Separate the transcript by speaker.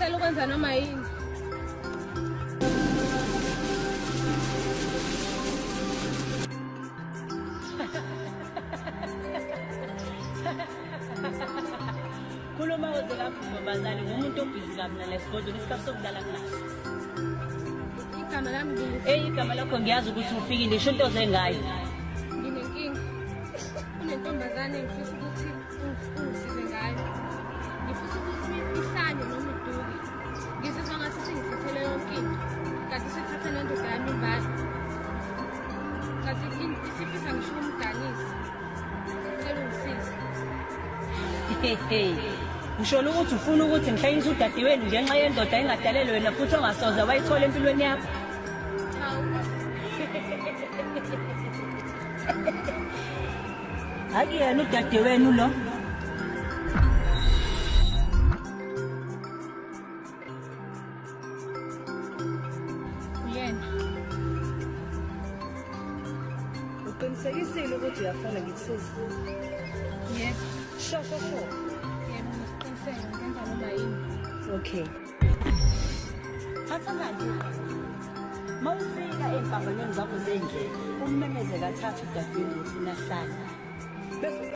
Speaker 1: Ngizimisele ukwenza noma yini.
Speaker 2: Khuluma uze lapho ntombazane ngumuntu obhizi kabi nalesigodlo isikhathi sokudlala kunaso.
Speaker 1: Igama lami ngi-
Speaker 2: Eyi igama lakho ngiyazi ukuthi ufikile isho into oze ngayo.
Speaker 1: Nginenkinga. Kunentombazane engifisa ukuthi ungisize ngayo. Ngifisa ukuthi ihlanye noma iduke. Ngizizwa ngathi singithathele yonke into. Kanti sithathe nendoda yami imbala. Kanti isifisa ngisho ukumganisa. Ngicela ungisize.
Speaker 2: Usholo ukuthi ufuna ukuthi ngihlanyise udadewenu ngenxa yendoda engadalelwe wena futhi ongasoze wayithola empilweni yakho. Akuyena udadewenu lo.
Speaker 1: Uyena.
Speaker 2: Uqinisekisile ukuthi uyafuna ngikusize?
Speaker 1: Yebo.
Speaker 2: Sho sho sho.
Speaker 1: Yebo, ngisiqiniseke ngenza noma yini.
Speaker 2: Okay. Thatha manje. Mawufika ey'mpambanweni zakho zendlela, ummemeze kathathu udadewenu ufuna hlala. Bese